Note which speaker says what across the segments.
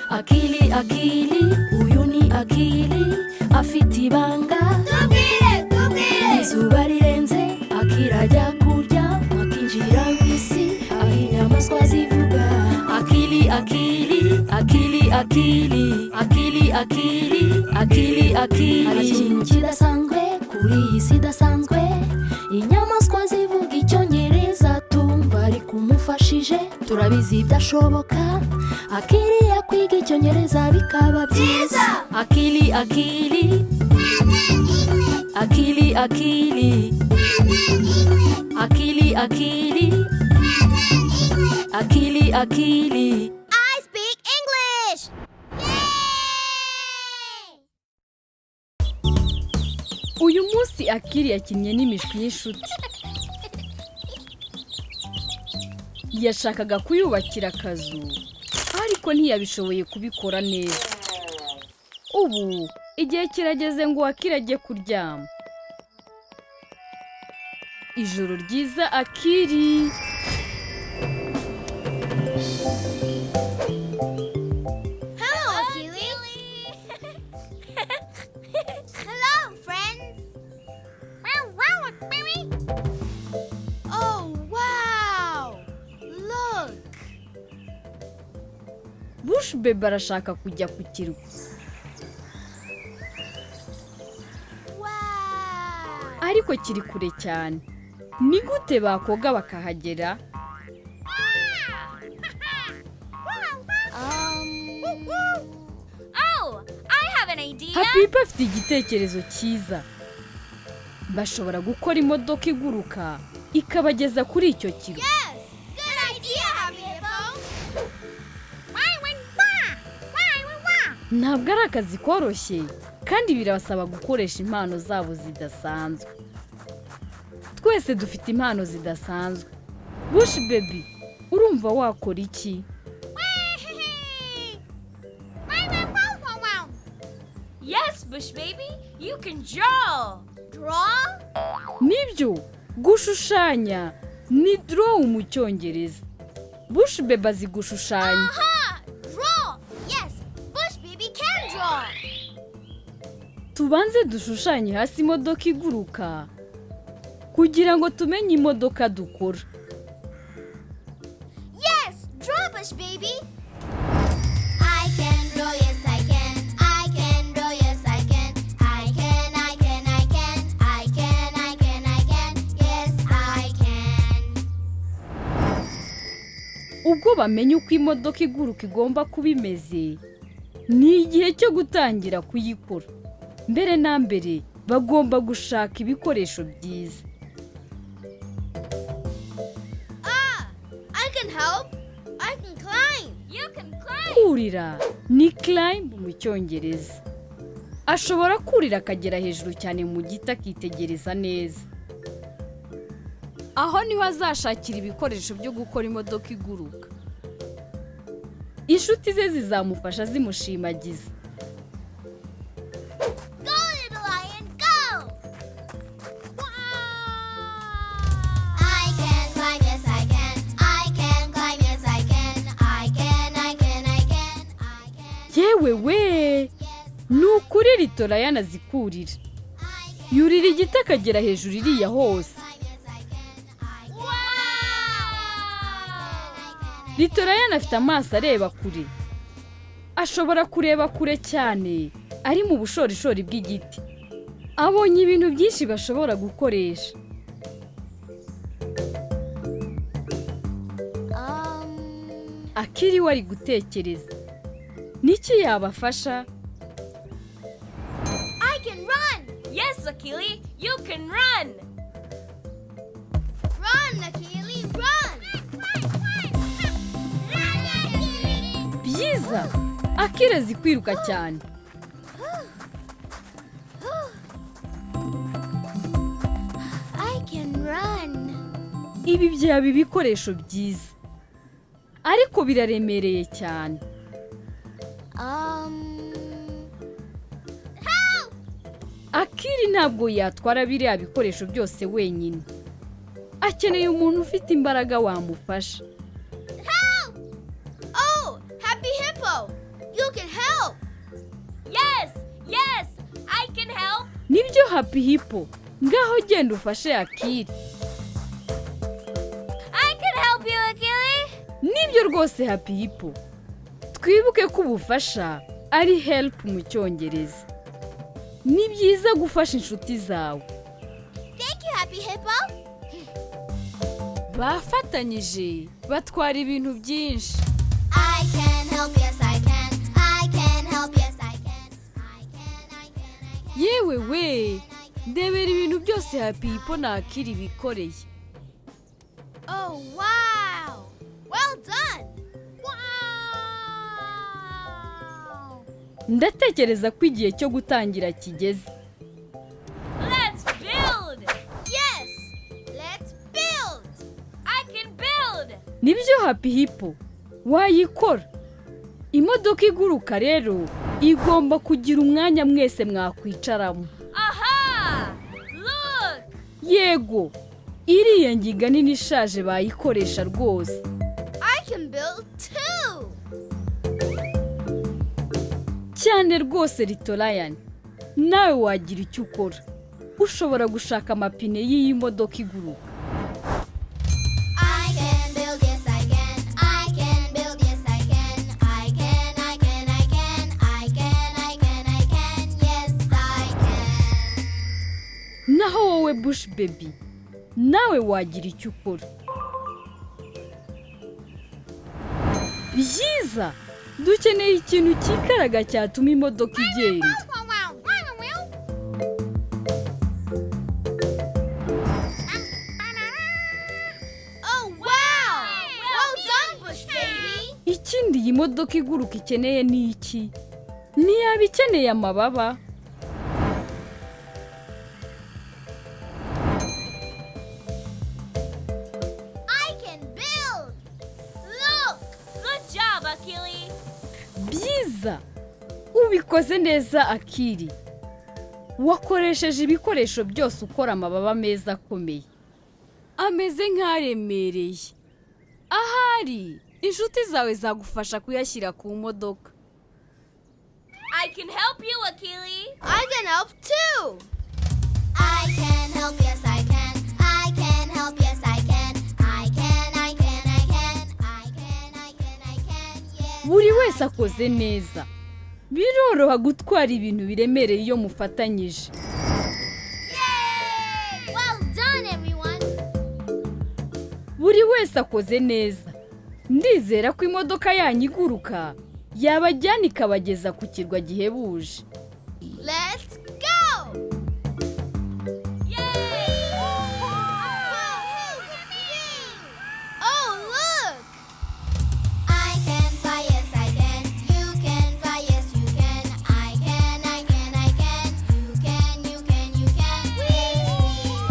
Speaker 1: Akili, Akili, uyu ni Akili, afite ibanga.
Speaker 2: Tubwire, tubwire.
Speaker 1: Izuba rirenze, Akili ajya kurya, akinjira mu isi aho inyamaswa zivuga. Akili, Akili, Akili, Akili, Akili, Akili, Akili, Akili. Hari ikintu kidasanzwe kuri iyi si idasanzwe. Inyamaswa zivuga Icyongereza tumva, ariko umufashije turabizi byashoboka. Akili yakwiga Icyongereza bikaba byiza. Akili, Akili, Akili, Akili, Akili, Akili, Akili, Akili.
Speaker 2: I speak English! Yay!
Speaker 3: Uyu munsi Akili yakinnye n'imishwi y'inshuti. Yashakaga kuyubakira akazu, ariko ntiyabishoboye kubikora neza. Ubu igihe kirageze ngo Akili ajye kuryama. Ijoro ryiza, Akili.
Speaker 2: Hello, Akili. Hello, friends. Oh, wow! Look!
Speaker 3: Bush Baby arashaka kujya ku kirwa.
Speaker 2: Wow!
Speaker 3: Ariko kiri kure cyane. Ni gute bakoga bakahagera?
Speaker 4: Oh, I have an idea.
Speaker 3: Happy Hippo afite igitekerezo cyiza. Bashobora gukora imodoka iguruka ikabageza kuri icyo kirwa.
Speaker 2: Yes! Good idea, Happy Hippo!
Speaker 3: Ntabwo ari akazi koroshye, kandi birabasaba gukoresha impano zabo zidasanzwe. Twese dufite impano zidasanzwe. Bush Baby, urumva wakora iki?
Speaker 4: Yes, Bush Baby, you can draw.
Speaker 2: Draw?
Speaker 3: Nibyo, gushushanya ni draw mu Cyongereza. Bush Baby azi gushushanya.
Speaker 2: Aha! Draw! Yes! Bush Baby can draw!
Speaker 3: Tubanze dushushanye hasi imodoka iguruka kugira ngo tumenye imodoka dukora.
Speaker 2: Yes! Draw, Bush Baby! I can draw, yes I can. I can draw, yes I can. I can, I can, I can. I can, I can, I can. Yes, I can.
Speaker 3: Ubwo bamenye uko imodoka iguruka igomba kuba imeze, ni igihe cyo gutangira kuyikora. Mbere na mbere bagomba gushaka ibikoresho byiza.
Speaker 2: Ah! I can help. I can climb.
Speaker 4: You can climb.
Speaker 3: Kurira ni climb mu Cyongereza. Ashobora kurira akagera hejuru cyane mu giti, akitegereza neza. Aho niho azashakira ibikoresho byo gukora imodoka iguruka. Inshuti ze zizamufasha zimushimagiza.
Speaker 2: Go, little lion, go! I can climb, yes I can. I can climb, yes I can. I can, I can, I can. I can.
Speaker 3: Yewe we!
Speaker 2: Yes,
Speaker 3: Ni ukuri Little Lion azi kurira.
Speaker 2: I can.
Speaker 3: Yurira igiti akagera hejuru iriya hose.
Speaker 2: Climb, yes I can. I can.
Speaker 4: Wow!
Speaker 2: I can.
Speaker 3: Little Lion afite amaso areba kure. Ashobora kureba kure cyane ari mu bushorishori bw'igiti. Abonye ibintu byinshi bashobora gukoresha. Akili we ari gutekereza niki yabafasha.
Speaker 2: I can run.
Speaker 4: Yes, Akili, you can run.
Speaker 2: Run, Akili, run! Run, Akili!
Speaker 3: Byiza, Akili azi kwiruka cyane.
Speaker 2: I can run.
Speaker 3: Ibi byaba ibikoresho byiza, ariko biraremereye cyane.
Speaker 2: Help!
Speaker 3: Akili ntabwo yatwara biriya bikoresho byose wenyine. Akeneye umuntu ufite imbaraga wamufasha.
Speaker 2: Help! Oh, Happy Hippo! You can help.
Speaker 4: Yes, yes, I can help.
Speaker 3: Nibyo, Happy Hippo, ngaho genda ufashe Akili.
Speaker 4: I can help you, Akili.
Speaker 3: Nibyo rwose, Happy Hippo. Twibuke ko ubufasha ari help mu Cyongereza. Ni byiza gufasha inshuti zawe.
Speaker 2: Thank you, Happy Hippo.
Speaker 3: Bafatanyije batwara ibintu byinshi.
Speaker 2: I can help, yes I can. I can help, yes I can. I can, I can, I can.
Speaker 3: Yewe we, ndebera ibintu byose Happy Hippo na Akili bikoreye.
Speaker 2: Oh, wow. Well done. Wow.
Speaker 3: Ndatekereza ko igihe cyo gutangira kigeze.
Speaker 4: Let's build.
Speaker 2: Yes. Let's build.
Speaker 4: I can build.
Speaker 3: Nibyo, Happy Hippo, wayikora. Imodoka iguruka rero igomba kugira umwanya mwese mwakwicaramo.
Speaker 4: Aha! Look!
Speaker 3: Yego, iriya ngiga nini ishaje bayikoresha rwose.
Speaker 2: I can build too.
Speaker 3: Cyane rwose, Little Lion, nawe wagira icyo ukora. Ushobora gushaka amapine y'iyi modoka iguruka.
Speaker 2: I can build, yes I can. I can build, yes I can. I can, I can, I can. I can, I can, I can. Yes I can.
Speaker 3: Naho wowe, Bush Baby, nawe wagira icyo ukora. Byiza, dukeneye ikintu cyikaraga cyatuma imodoka igenda.
Speaker 2: Oh wow! Well done, Bush Baby.
Speaker 3: Ikindi iyi modoka iguruka ikeneye ni iki? Ntiyaba ikeneye amababa?
Speaker 2: I can build. Look!
Speaker 4: Good job, Akili.
Speaker 3: Byiza, ubikoze neza, Akili. Wakoresheje ibikoresho byose ukora amababa meza akomeye, ameze nk'aremereye. Ahari inshuti zawe zagufasha kuyashyira ku modoka.
Speaker 4: I can help you, Akili.
Speaker 2: I can help too. I can help, yes I can. I can help, yes I can. I can, I can, I can. I can, I can, I can. Yes.
Speaker 3: Buri wese akoze neza. Biroroha gutwara ibintu biremereye iyo mufatanyije.
Speaker 2: Yay! Well done, everyone.
Speaker 3: Buri wese akoze neza. Ndizera ko imodoka yanyu iguruka yabajyana ikabageza ku kirwa gihebuje.
Speaker 2: Let's go!
Speaker 4: Yay!
Speaker 2: Oh, look! I can fly, yes I can. You can fly, yes you can. I can, I can, I can. You can, you can, you can. Yes, we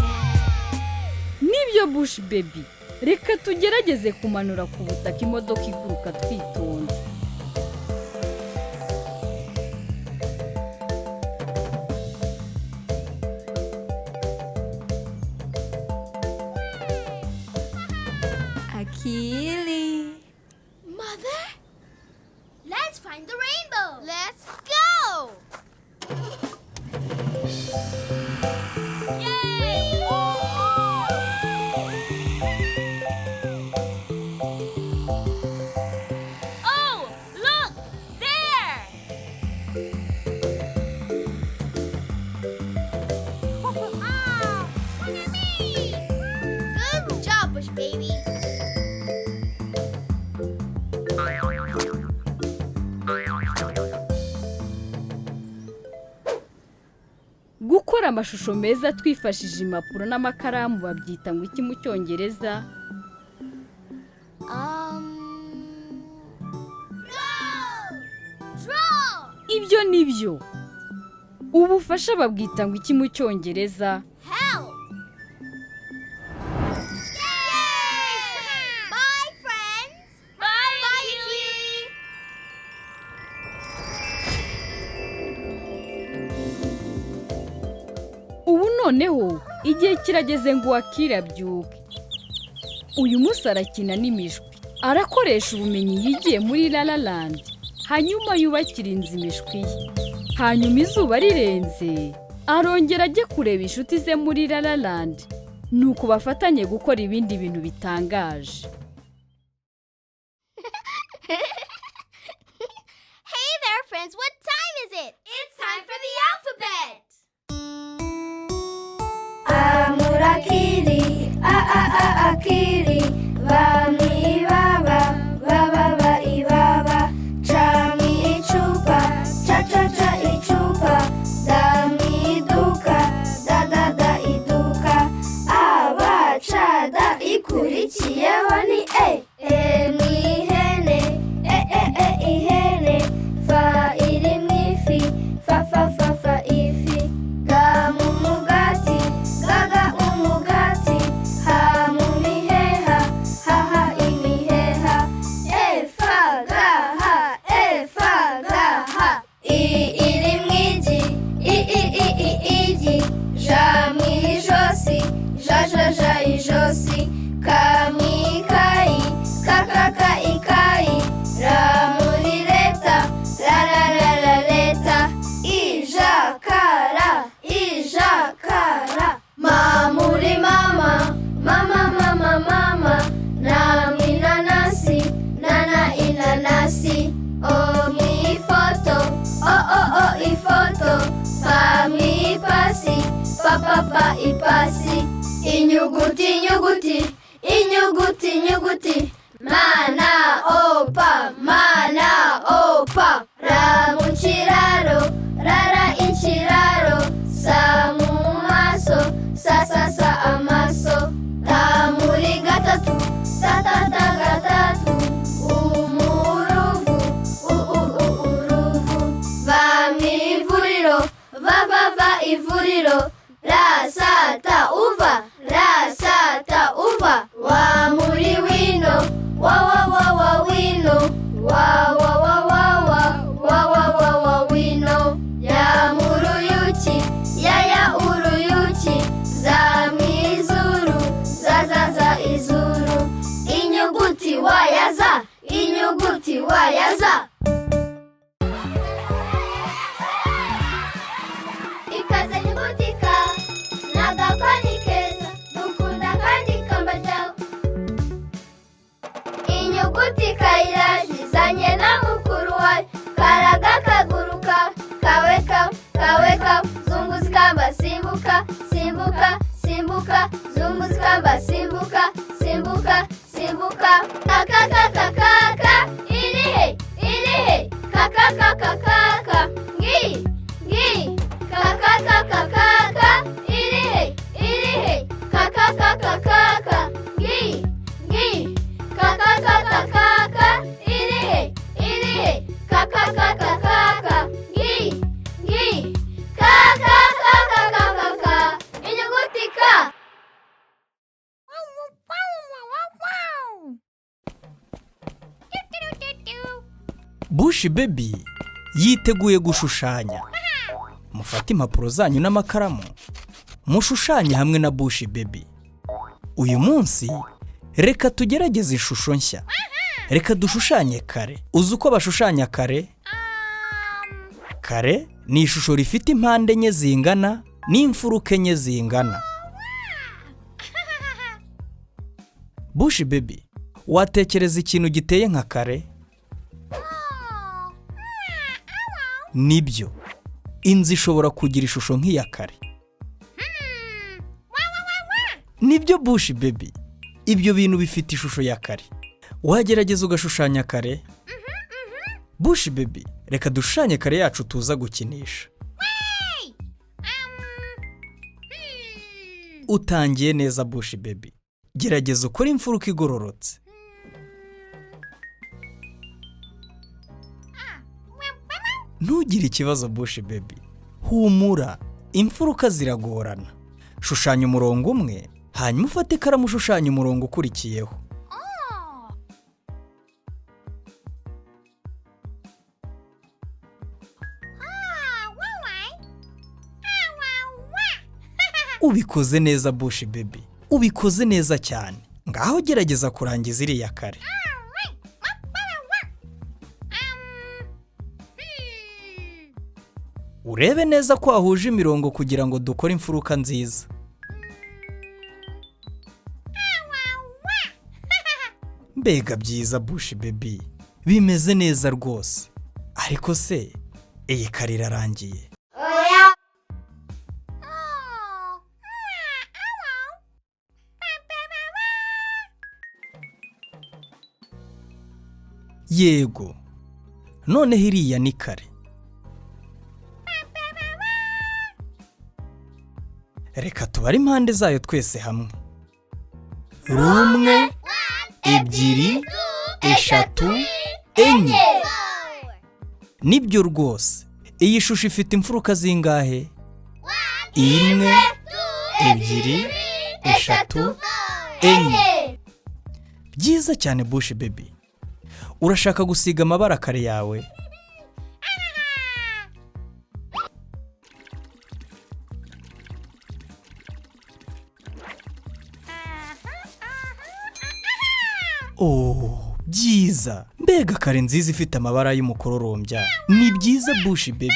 Speaker 2: can.
Speaker 3: Nibyo, Bush Baby, reka tugerageze kumanura ku butaka imodoka iguruka twitonze.
Speaker 1: Akili.
Speaker 2: Mother? Let's find the rainbow. Let's go!
Speaker 4: Yay! Oh, look! There!
Speaker 2: Ah, look at me! Good job, Bush Baby.
Speaker 3: Gukora amashusho meza twifashishije impapuro n'amakaramu babyita ngo iki mu Cyongereza?
Speaker 2: Draw! Draw!
Speaker 3: Ibyo ni byo. Ubufasha babwita ngo iki mu Cyongereza?
Speaker 2: Help! Yay! Bye, friends!
Speaker 4: Bye,
Speaker 2: Bye,
Speaker 4: Akili.
Speaker 2: Akili!
Speaker 3: Ubu noneho igihe kirageze ngo uwakire abyuke. Uyu munsi arakina n'imishwi, arakoresha ubumenyi yigiye muri Lalaland. Hanyuma yubakire inzu imishwi ye. Hanyuma izuba rirenze, arongera ajye kureba inshuti ze muri La La Land, nuko bafatanye gukora ibindi bintu bitangaje.
Speaker 2: Hey there, friends. What time is it? It's time for the alphabet.
Speaker 5: A muri akili, a a a akili, ba mu ibaba, ba ba ba ibaba, ca mu icupa, ca ca ca icupa, da mu iduka, da da da iduka, a ba ca da ikurikiyeho ni e. E mu ihene, e e e ihene, fa iri mu ifi, fa fa fa fa ifi, ga mu mugati, ga ga umugati, ha mu miheha, ha ha imiheha, e fa ga ha, e fa ga ha, i iri mu igi, i i i i igi, ja mu ijosi, ja ja ja ijosi, ka mu ikayi, ka ka ka ikayi, ra muri leta, ra ra ra ra leta, ijakara, ijakara, ma muri mama, mama mama mama, na mu inanasi, nana inanasi, o mu ifoto, o o o ifoto, pa mu ipasi, pa pa pa ipasi, inyuguti inyuguti, inyuguti inyuguti, ma na o pa, ma na o pa, ra mu kiraro, ra ra ikiraro, sa mu maso, sa sa sa amaso, ta muri gatatu, ta ta ta gatatu, umuruvu, u u u uruvu, va mu ivuriro, va va va ivuriro, ra sa ta uva, ra sa ta uva, wa muri wino, wa wa wa wa wino, wa wa wa wa wa, wa wa wa wa wino, ya mu ruyuki, ya ya uruyuki, za mu izuru, za za za izuru, inyuguti wa ya za, inyuguti wa ya za. Ikaze nyugutika ni agakoni keza dukunda kandi kambajyaho. Inyuguti kayiraje izanye na mukuru wayo, karaga kaguruka, kawe kawe kawe kawe, zunguza ikamba simbuka simbuka simbuka, zunguza ikamba simbuka simbuka simbuka, kaka kaka kaka irihe irihe, kaka kaka kaka ngiyi ngiyi, kaka kaka kaka irihe irihe, kaka kaka kaka ngiyi ngiyi, kaka kaka kaka irihe irihe, kaka kaka kaka ngiyi ngiyi, kaka kaka kaka ka inyuguti ka.
Speaker 6: Bush Baby yiteguye gushushanya. Mufate impapuro zanyu n'amakaramu, mushushanye hamwe na Bush Baby. Uyu munsi reka tugerageze ishusho nshya. Reka dushushanye kare. Uzi uko bashushanya kare? Kare ni ishusho rifite impande enye zingana n'imfuruka enye zingana. Bush Baby, watekereza ikintu giteye nka kare? Nibyo, inzu ishobora kugira ishusho nk'iya kare. Nibyo, Bush Baby, ibyo bintu bifite ishusho ya kare. Wagerageza ugashushanya kare? Bush Baby, reka dushushanye kare yacu tuza gukinisha. Utangiye neza, Bush Baby. Gerageza ukore imfuruka igororotse. Ntugire ikibazo, Bush Baby, humura, imfuruka ziragorana. Shushanya umurongo umwe, hanyuma ufate ikaramu ushushanya umurongo ukurikiyeho. Ubikoze neza, Bush Baby, ubikoze neza cyane. Ngaho gerageza kurangiza iriya kare. Urebe neza ko wahuje imirongo kugira ngo dukore imfuruka nziza. Mbega byiza, Bush Baby, bimeze neza rwose. Ariko se iyi kare irarangiye?
Speaker 5: Oya.
Speaker 6: Yego, noneho iriya ni kare. Reka tubare impande zayo twese hamwe: rumwe, ebyiri, eshatu, enye. Nibyo rwose. Iyi shusho ifite imfuruka zingahe? Imwe, ebyiri, eshatu, enye. Byiza cyane, Bush Baby. Urashaka gusiga amabara kare yawe? Oh, byiza! Mbega kare nziza ifite amabara y'umukororombya! Ni byiza, Bush Baby.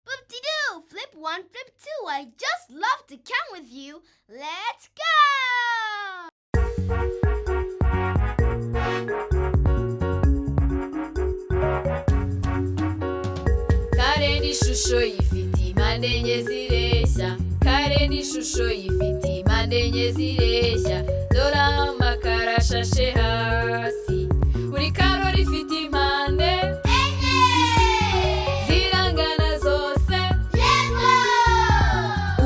Speaker 2: Boop-de-doo! Flip one, flip two. I just love to count with you. Let's go!
Speaker 1: Kare ni ishusho ifite impande enye zireshya. Kare ni ishusho ifite impande enye zireshya. Dore amakaro ashashe hasi. Buri karo rifite impande zirangana zose.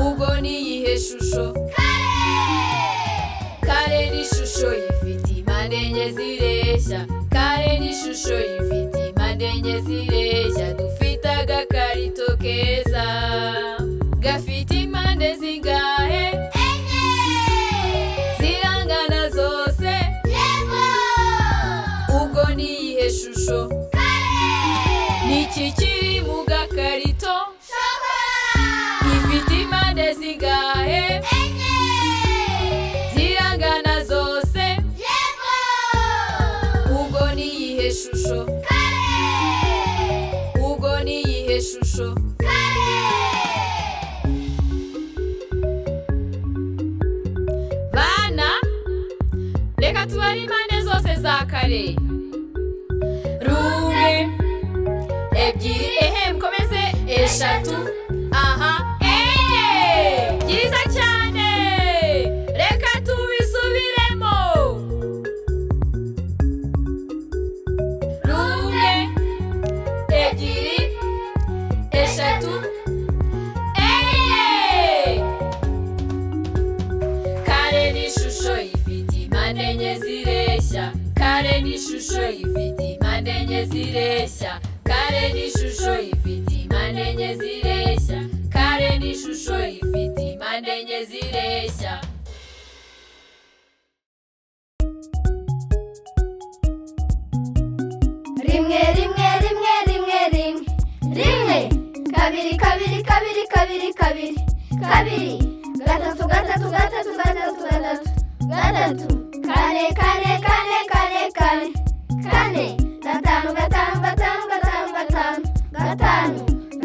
Speaker 1: Ubwo ni iyihe shusho? Kare ni ishusho ifite impande enye zireshya. Kare ni ishusho ifite impande enye zireshya. Dufite agakarito keza gafite impande zingahe? Zirangana zose. Ubwo ni iyihe shusho? Ni iki kiri mu gakarito? Ifite impande zingahe? Zirangana zose. Ubwo ni iyihe shusho? Ubwo ni iyihe shusho? Bana, reka tubare impande zose za kare: rumwe, ebyiri, ehe, mukomeze, eshatu, aha, enye. Byiza cyane, reka tubisubiremo: rumwe, ebyiri, eshatu, enye. Kare ni ishusho ifite impande enye zireshya. Kare ni ishusho ifite impande enye zireshya. Kare ni ishusho ifite impande enye zireshya. Kare ni ishusho ifite impande enye zireshya.
Speaker 5: Rimwe, rimwe, rimwe, rimwe, rimwe, rimwe, kabiri, kabiri, kabiri, kabiri, kabiri, kabiri, gatatu, gatatu, gatatu, gatatu, gatatu, gatatu, kane, kane, kane, kane, kane, kane, gatanu, gatanu, gatanu, gatanu, gatanu, gatanu,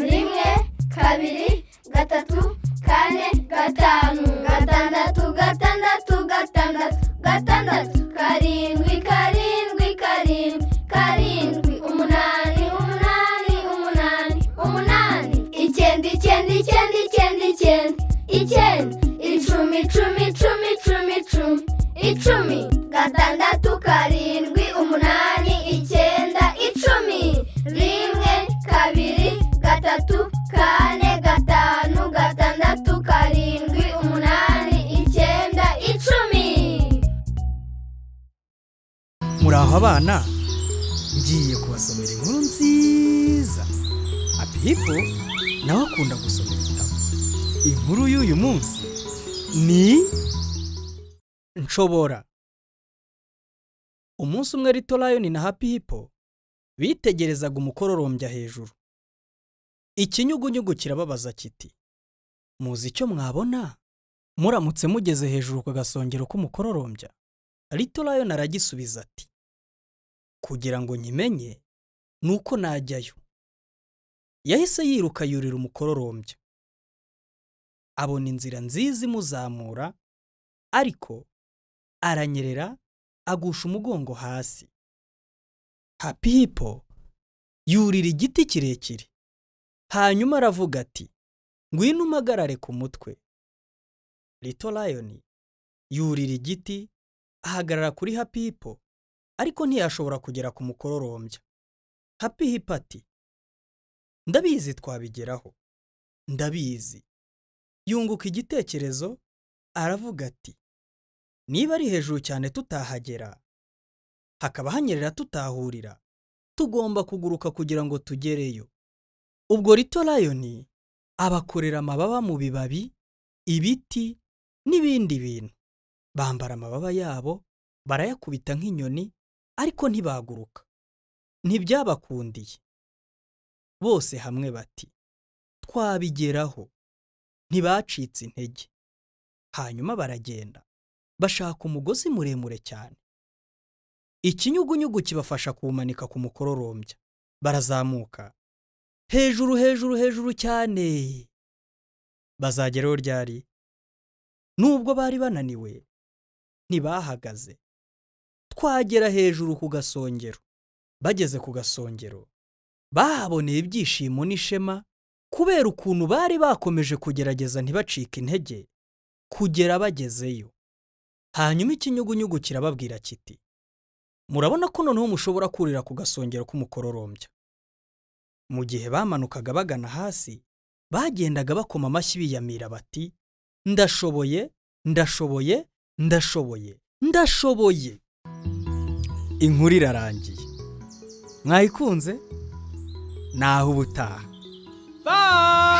Speaker 5: rimwe, kabiri, gatatu, kane, gatanu, gatandatu, gatandatu, gatandatu, gatandatu, karindwi, karindwi, karindwi, karindwi, umunani, umunani, umunani, umunani, icyenda, icyenda, icyenda, icyenda, icyenda, icyenda, icumi, icumi, icumi, icumi, icumi, icumi, gatandatu, karindwi, umunani, icyenda, icumi, rimwe, kabiri, gatatu, kane, gatanu, gatandatu, karindwi, umunani, icyenda, icumi.
Speaker 6: Muraho abana, ngiye kubasomera inkuru nziza. Apipo nawe akunda gusoma ibitabo. Inkuru y'uyu munsi ni Nshobora. Umunsi umwe, Little Lion na Happy Hippo bitegerezaga umukororombya hejuru. Ikinyugunyugu kirababaza kiti: "Muzi icyo mwabona?" Muramutse mugeze hejuru ku gasongero k'umukororombya? Little Lion aragisubiza ati: "Kugira ngo nyimenye ni uko najyayo." Yahise yiruka yurira umukororombya, abona inzira nziza imuzamura, ariko aranyerera agusha umugongo hasi. Happy Hippo yurira igiti kirekire, hanyuma aravuga ati: "Ngwino umpagarare ku mutwe." Little Lion yurira igiti, ahagarara kuri Happy Hippo, ariko ntiyashobora kugera ku mukororombya. Happy Hippo ati: "Ndabizi, twabigeraho, ndabizi." Yunguka igitekerezo, aravuga ati: "Niba ari hejuru cyane tutahagera, hakaba hanyerera tutahurira, tugomba kuguruka kugira ngo tugereyo." Ubwo Little Lion abakorera amababa mu bibabi, ibiti n'ibindi bintu. Bambara amababa yabo, barayakubita nk'inyoni, ariko ntibaguruka, ntibyabakundiye. Bose hamwe bati: "Twabigeraho." Ntibacitse intege. Hanyuma baragenda bashaka umugozi muremure cyane. Ikinyugunyugu kibafasha kuwumanika ku mukororombya. Barazamuka hejuru, hejuru, hejuru cyane. Bazageraho ryari? Nubwo bari bananiwe, ntibahagaze. "Twagera hejuru ku gasongero." Bageze ku gasongero, bahaboneye ibyishimo n'ishema kubera ukuntu bari bakomeje kugerageza ntibacike intege kugera bagezeyo. Hanyuma ikinyugunyugu kirababwira kiti: "Murabona ko noneho mushobora kurira ku gasongero k'umukororombya." Mu gihe bamanukaga bagana hasi, bagendaga bakoma amashyi biyamira bati: "Ndashoboye, ndashoboye, ndashoboye, ndashoboye!" Inkuru irarangiye. Mwayikunze? Naho ubutaha. Bye.